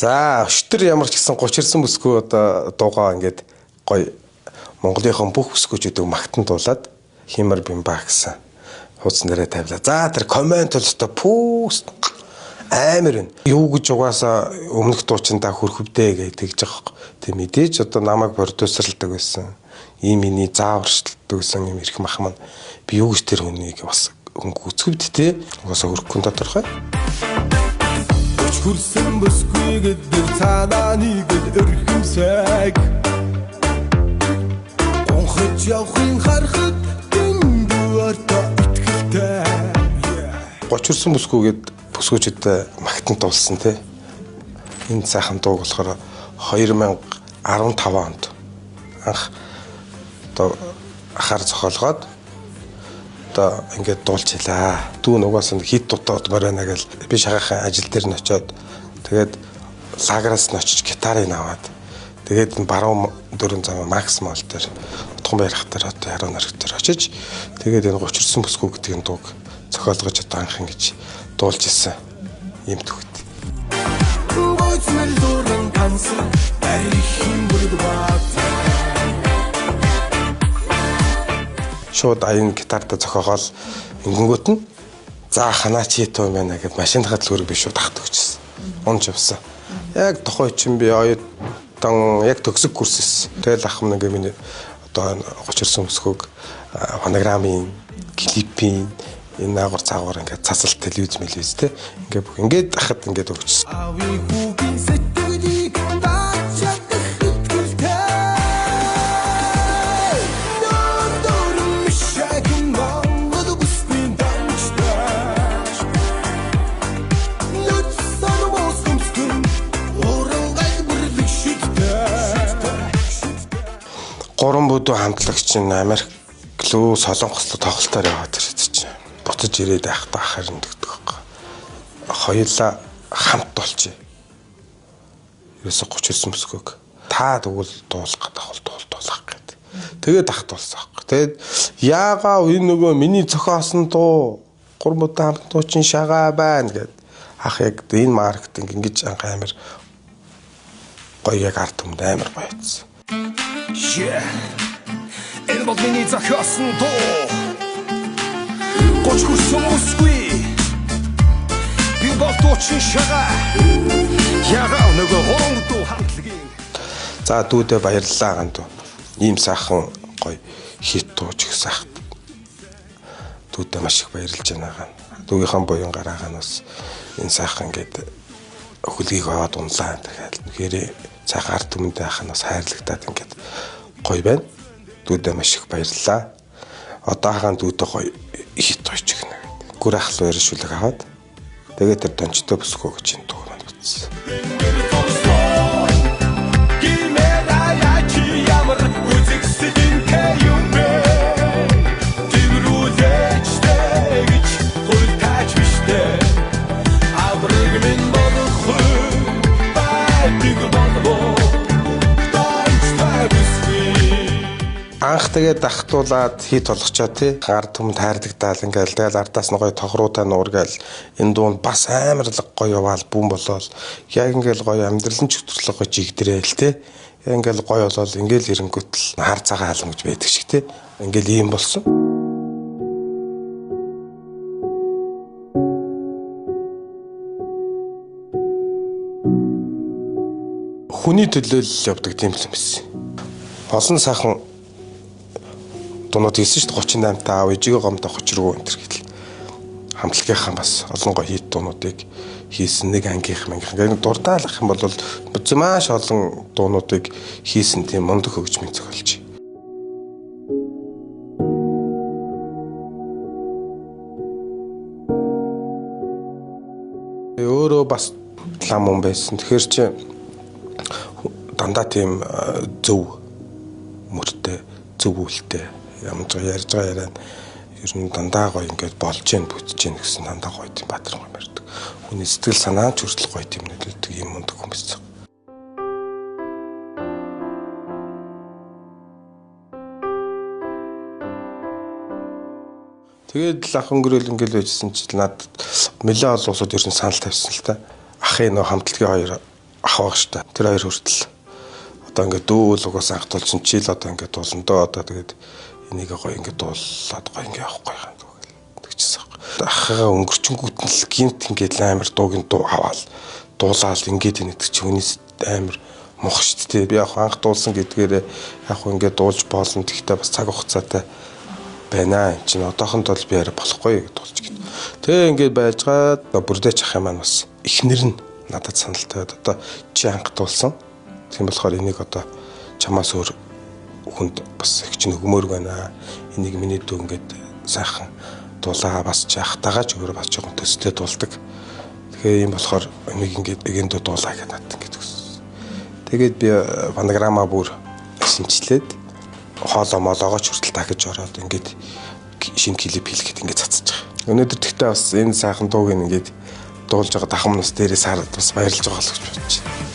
За, өчтөр ямар ч гэсэн 39 бүсгүй одоо дуугаа ингээд гоё Монголынхон бүх бүсгүүчүүдийг магтан дуулаад Химэр Бимба гэсэн хуудсан дээрээ тавилаа. За, тэр коммент бол өстой пүүс амар байна. Юу гэж угаасаа өмнөх дуучиндаа хөрхөвдөө гэж тэгж байгаа хөөх. Тэг мэдээж одоо намайг продюсерлдаг байсан. Ийм миний зааварчилдаг байсан юм эрх мах маань би юу гэж тэр хүнийг бас хөнгөцгөвд те. Угаасаа хөрөхгүй тодорхой. Хөрсөн бүсгүй гэдэг цаанаа нэг л өрхөмсөг. Гонхож явахын харахад дэндүү ортой итгэлтэй. 39 бүсгүй гээд бүсгүүчүүдэд магтан дуулсан те. Энэ сайхан дууг болохоор 2015 онд анх одоо ахаар зохиолгоод одоо ингээд дуулчихлаа. Дүү нугаас нь хит дутаа удмаар байна гэл би шагаахын ажил дээр нь очиод тэгээд лаграас нь очиж гитарыг аваад тэгээд энэ баруун дөрөн зам Макс Мол дээр Утхан баярах дээр одоо Яруу нараг дээр очиж тэгээд энэ 39 бүсгүй гэдэг энэ дууг зохиолгож одоо анх ингэж дуулж исэн юм төгт. Гойцмэл дуран ганц барих бүрд бат. Шууд аян гитартаа зохиогоол ингэнгүүт нь за ханаа чи туу юм байна гэд машиныхаа төлөөрөг би шууд ахт өгчсэн. Унж явсан. Яг тухайн чинь би оюутан яг төгсөг курс эссэн. Тэгэл ах юм ингээ миний одоо 39 бүсгүйг фонограмын клипийн энэ агуур цаагуур ингээд цацалт телевиз мэлвиз те ингээ бүх ингээд ахад ингээд өгчсэн. Аавын хүүгийн сэтгэлийг дааж чадах итгэлтэй. Дөрөн мишагэн Монгол бүсгүй данчтай. Нүцсэн мосгомскэн урангай бүрлэг шигтэй. Гурван бүдүү хамтлагч нь Америк лөө Солонгос руу тоглолтоор яваад ирээд чинь. Буцаж ирээд байхдаа ахаар нь тэгдэг байхгүй. Хоёулаа хамт дуулчих. Ерөөсө 39 бүсгүйг. Та тэгвэл дуулах гэдэг бол дуулах гэдэг. Тэгээд ах дуулсан байхгүй. Тэгээд яагаа энэ нөгөө миний зохиосон дуу гурван бүдүү хамт дуу чинь шагаа байна гэд. Ах яг энэ маркетинг ингэж анх амар гоё яг ард түмэнд амар гоё утсан. Yeah. Энэ бол миний зохиосон дуу. 39 бүсгүй. Би бол дуучин шагаа. Ягаа нөгөө гурван дуу хамтлагийн. За дүүдээ баярлалаа гантуу. Ийм сайхан гоё хит дууч их сайхан. Дүүдээ маш их баярлж байна ган. Дүүгийнхаа буян гараагаа нь бас энэ сайхан ингээд хөлгийг аваад унлаа энэ гэл. Тэгэхээр сайхан ард түмэндээ ах нь бас хайрлагдаад ингээд гоё байна. Дүүдээ маш их баярлалаа. Одоо хаан дүүдээ гоё хит дууч гэнэ. Гүр ахлуу ярь шүлэг аваад тэгээд тэр дончтой бүсгүй гэж энэ дуу маань бүтсэн. Гимэрая чи ямар үзэгсэлэнтэй юм бэ? Тэрүүлээчтэй гэж хуйлтаач биштэй. Авраг минь болохгүй байдаг болов. Дончтой бүсгүй. Анх тэгээд ахтуулаад хит болгочоо тий. Ард түмэнд хайрлагдаад ингээл тэгэл ардаас нь гоё тохруутай нуургаал энэ дуун бас амар л гоё яваал бүүн болоол яг ингээл гоё амьдрал нь ч хөтөлөг гоё жигдрээл тий. Яг ингээл гоё болоол ингээл ирэнгүүтэл хар цагаан хаалга гэж байдаг шиг тий. Ингээл ийм болсон. Хүний төлөөлөл явдаг тийм л юм байсан. Олон сайхан дуунууд хийсэн шүү дээ. 38 та аав ээжигээ гомдох учиргүй энэ төр гэл. Хамтлагийнхаа бас олон гоё хит дуунуудыг хийсэн нэг ангийнх мангийнх. Ингээд дурдаалах юм бол маш олон дуунуудыг хийсэн тийм мундаг хөгжмийн зохиолч. Өөрөө бас лам хүн байсан. Тэгэхээр чи дандаа тийм зөв мөртэй, зөв үлтэй ямар ч ярьж байгаа яриа нь ер нь дандаа гоё ингээд болж гэн бүтэж гэн гэсэн дандаа гоё тийм баатар гоё ярьдаг. Хүний сэтгэл санаа ч хүртэл гоё тийм нөлөөлдөг юм мундаг хүн байсан. Тэгээд л ах өнгөрөөл ингээл байжсэн чинь надад нэлээд олон улсууд ерсэн санал тавьсан л та. Ахын нөө хамтлагийн хоёр ах баг штэ. Тэр хоёр хүртэл одоо ингээд дүүл угаас анх тулчин чил одоо ингээд дуулна дөө одоо тэгээд энийг гоё ингээд дуулаад гоё ингээд явахгүй юм тэгчихсэн. Ахыгаа өнгөрчөнгүүт нь л гинт ингээд амар дуугийн дуу аваал дуулаал ингээд энэ гэдэг чи хүнээс амар мох шүү дээ. Би яг анх дуулсан гэдгээрээ яг ингээд дуулж болно. Гэхдээ бас цаг хугацаатай байна. Энд чинь одоохонд бол би арай болохгүй гэж дуулж гэд. Тэгээ ингээд байжгаад бүрдээч ах юм маань бас эхнэр нь надад санал тавиад одоо чи анх дуулсан. Тийм болохоор энийг одоо чамаас өөр хүнд бас их чинь өгмөр байна. Энийг миний дүү ингээд сайхан дуулаа бас чи ахтайгаа ч өөрөө бас жоохон төстэй дуулдаг. Тэгэхээр ийм болохоор энийг ингээд эгэндөө дуулаа гэдэг надад ингээд өгсөн. Тэгээд би фонограмма бүр шинчлээд хоолоо молоогоо ч хүртэл дахиж ороод ингээд шинэ клип хийлгэхэд ингээд цацаж байгаа. Өнөөдөр тэгтээ бас энэ сайхан дууг ингээд дуулж байгаа дахам нас дээрээс хараад бас баярлж байгаа л гэж бодож байна.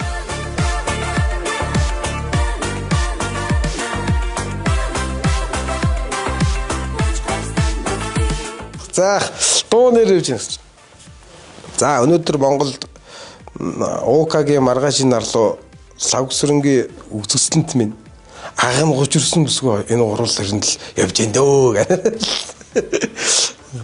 За дуу нэр явж байна. За өнөөдөр Монголд УК-гийн маргаашийн нарлуу лавгсрэнгийн үзэсгэлэнт минь агам 39 бүсгүй энэ гурвал эрэнд л явж гин дөө гэх.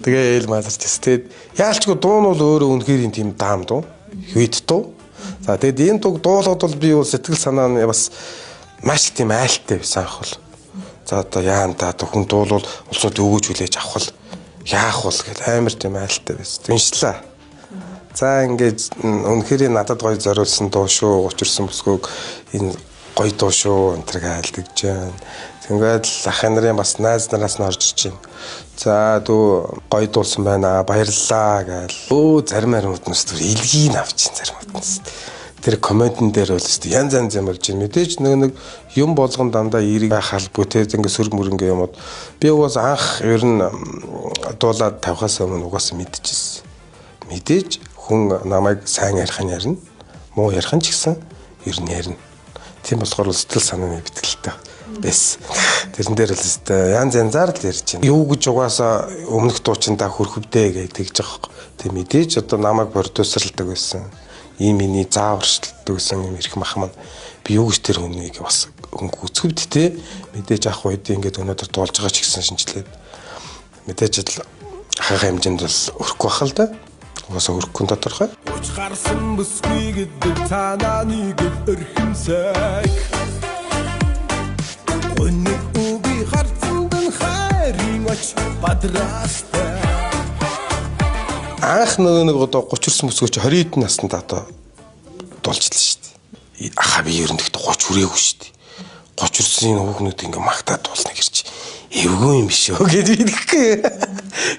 Тэгээ ээл мазарч тест. Тэгээд яалчгүй дуу нь бол өөрөө үнэхээр юм тийм даам дуу. Хит дуу. За тэгээд энэ дууг дуулахад бол би бол сэтгэл санаа нь бас маш их тийм айлттай байсан ах бол. За одоо яан та хүн дуулвал улсууд өгөөж хүлээж авах бол яах бол гэл амар тийм айлттай байсан. Тэншлээ. За ингээд үнэхээр надад гоё зориулсан дуу шүү 39 бүсгүйг энэ гоё дуу шүү энэ төр гайл гэж байна. Тэгээд л ах нарын бас найз нараас нь орж иж байна. За дүү гоё дуулсан байна баярлалаа гээл. Өө зарим хариумтнаас түр илгийг авчин зарим хутнаас. Тэр комментэн дээр бол өст янз янз юм болж байна. Мэдээж нэг юм болгон дандаа эерэг байх албагүй те ингээ сөрөг мөрөнгө юмуд. Би угаас анх ер нь дуулаад тавихаас өмнө угаасаа мэдчихсэн. Мэдээж хүн намайг сайн ярих нь ярина, муу ярих нь ч гэсэн ер нь ярина. Тийм болохоор сэтгэл санааны бэтгэлтэй байсан. Тэрэн дээр л өстой янз янзаар л ярьж байна. Юу гэж угаасаа өмнөх дуучиндаа хөрхөвдөө гэж тэгж байгаа хөөх. Тэг мэдээж одоо намайг продюсерлдаг байсан. Ийм миний зааварчилдаг байсан юм эрх мах маань би юу гэж тэр хүнийг бас гүцгэвд те мэдээж ах үед ингээд өнөөдөр дуулж байгаа ч гэсэн шинжилээд мэдээж л ахыхаа хэмжээнд бол өрөхгүй бах л да. Угаасаа өрөхгүй тодорхой. Уч гарсан бүсгүй гэдэг цаанаа нэг өрхөмсөг. Өнөг үги харцанд нь хайрын оч бадраастай. Анх нөгөө нэг одоо 39 бүсгүй чи 20 хэдэн наснд одоо дуулчлаа шүү дээ. Ахаа би ер нь тэгтээ 30 хүрээгүй шүү дээ. 39-ийн хүүхнүүд ингээ магтаад дуулна гэрч эвгүй юм биш үү гэж би тэгэхгүй.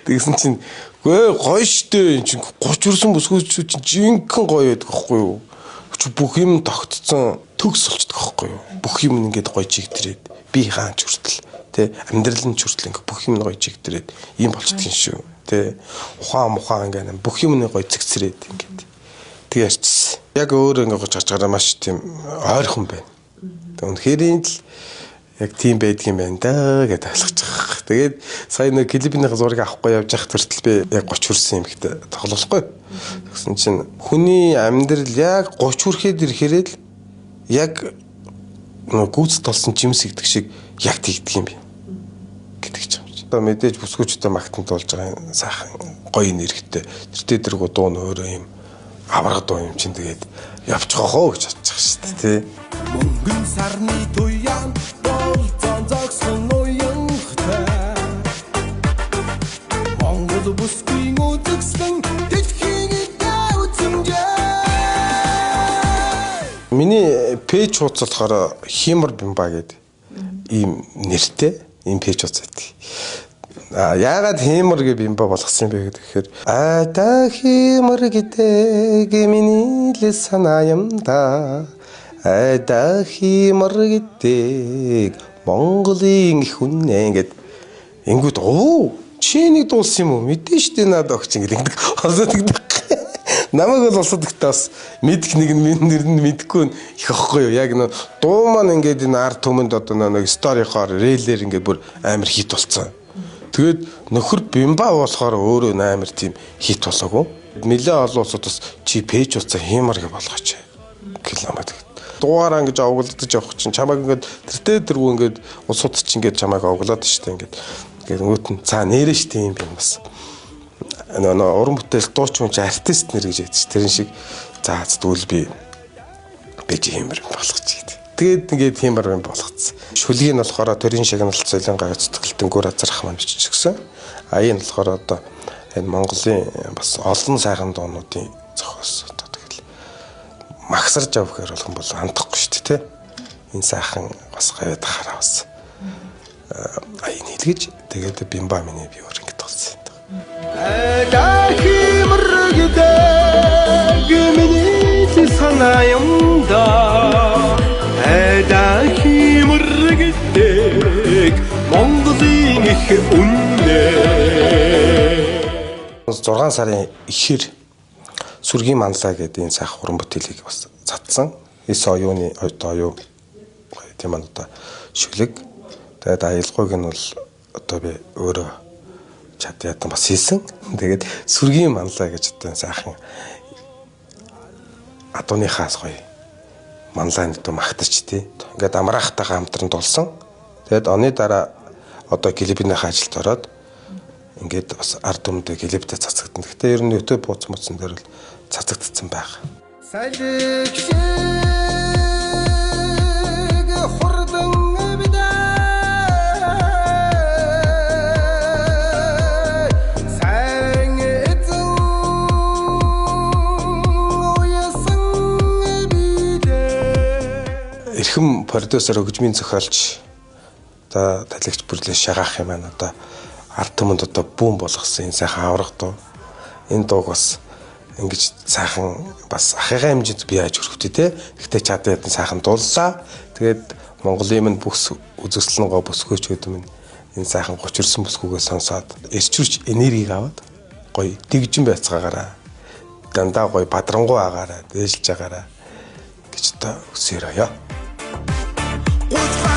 Тэгсэн чинь үгүй гоё штэ энэ чинь 39 бүсгүй чинь жинхэнэ гоё байдаг байхгүй юу? Чи бүх юм тогтцсон төгс болчдөг байхгүй юу? Бүх юм ингээд гоё чигтрээд би хаанч хүртэл тэ амьдрал нь ч хүртэл ингээ бүх юм гоё чигтрээд ийм болчдөг юм шүү. Тэ ухаан мухаан ингээ бүх юм гоё цэгцрээд ингээд тэг ярьчихсан. Яг өөр ингээ гоч гарч гараа маш тийм ойрхон байна. Тэг үнэхээр л яг тийм байдаг юм байна да гэдээ ойлгож байгаа. Тэгээд сая нэг клипийн зургийг авахгүй явж байхад хүртэл би яг 30 хүрсэн юм ихтэй тоглохгүй. Тэгсэн чинь хүний амьдрал яг 30 хүрэхэд ирэхээр л яг гүйцэд толсон жимс гэдэг шиг яг тэгдэг юм би гэдэг ч юм чи. Одоо мэдээж бүсгүүчтэй магтан дуулж байгаа сайхан гоё нэрхтээ. Тэр тэргүү дуу нь өөрөө юм авраг дуу юм чинь тэгээд явчих хоо гэж бодчих шүү дээ тий. Мөнгөн сарны туяан болцон зогсон уянхтай. Монгол бүсгүйн үзэсгэлэн дэлхийн үзэмжээ. Миний пэйж хуудас болохоор Химор Бимба гэдэг ийм нэртэй ийм пэйж хуудас байдаг. Яагаад Химор гэ Бимба болгосон юм бэ гэхээр айда Химор гэдэг миний л санаа юм да. Айда Химор гэдэг Монголын их үнэ гэд ингүүд оо чи нэг дуулсан юм уу мэдэн штэ надад огч ингэ гэдэг. Олоод гэдэг. Намайг бол улсад гэхдээ бас мэдэх нэг нь нэр нь мэдэхгүй их аахгүй юу. Яг нөө дуу маань ингээд энэ ард түмэнд одоо нэг сторихоор рейлээр ингээд бүр амар хит болцсон. Тэгээд нөхөр Бимба болохоор өөрөө амар тийм хит болоогүй. Нилээ олон улсууд бас чи пэйж утсаа хиймар гэ болгооч. Гэл намайг дуугаараа ингэж овоглодож явах чинь чамайг ингээд тэртээ тэргүй ингээд улсууд чинь ингээд чамайг овоглоод штэ ингээд. Ингээд нөгөөт нь за нэрээ штэ юм би бас. Нөө уран бүтээл дууч хүн чи артист нэр гэж ядчих. Тэрэн шиг за тэгвэл би бэж хиймэр болгоч гэдэг. Тэгээд ингээд хиймэр юм болгоцсон. Шүлгийг нь болохоор төрийн шагналт соёлын гавь зүтгэлтэн гүр азарах маань биччихсэн. А энэ болохоор одоо энэ Монголын бас олон сайхан дуунуудын зохиос одоо тэгэл магсарж авах гэхээр болгон бол хандахгүй шүү дээ, тэ. Энэ сайхан бас гавьяд хараа бас аян хэлгэж тэгээд бимба миний би өөр ингэж болсон юм. Айда хиймэр гэдэг миний санаа юм да. Айда хиймэр гэдэг Монголын их үнэ. 6 сарын ихээр Сүргийн манлаа гэдэг энэ сайхан уран бүтээлийг бас цацсан. Эс оюуны одоо юу тийм маань одоо шүлэг. Тэгээд аялгауг нь бол одоо би өөрөө чад ядан бас хийсэн. Тэгээд Сүргийн манлаа гэж одоо сайхан адууныхаас гоё манлаа нэг магтаж тий. Ингээд амраахтайгаа хамтран дулсан. Тэгээд оны дараа одоо клипийнхээ ажилд ороод ингээд бас ард түмэндээ клиптэй цацагдана. Гэхдээ ер нь YouTube бууц мууцсан дээр бол цацагдсан байх. Салхи шиг хурдан бидээ сайн эзэн уясан бидээ. Эрхэм продюсер хөгжмийн зохиолч одоо талагч бүрлээ шагаах юм байна. Одоо ард түмэнд одоо бүүн болгосон энэ сайхан авраг дуу. Энэ дууг бас ингэж сайхан бас ахыгаа хэмжээнд би яаж өрхөвтэй те. Гэхдээ чад ядан сайхан дууллаа. Тэгээд Монголын минь бүх үзэсгэлэн гоо бүсгүйчүүд минь энэ сайхан 39 бүсгүйгээ сонсоод эрчүүч энергийг аваад гоё дэгжин байцгаагаараа дандаа гоё бадрангуй агаараа дээшилж агаараа гэж одоо хүсээрээ. 30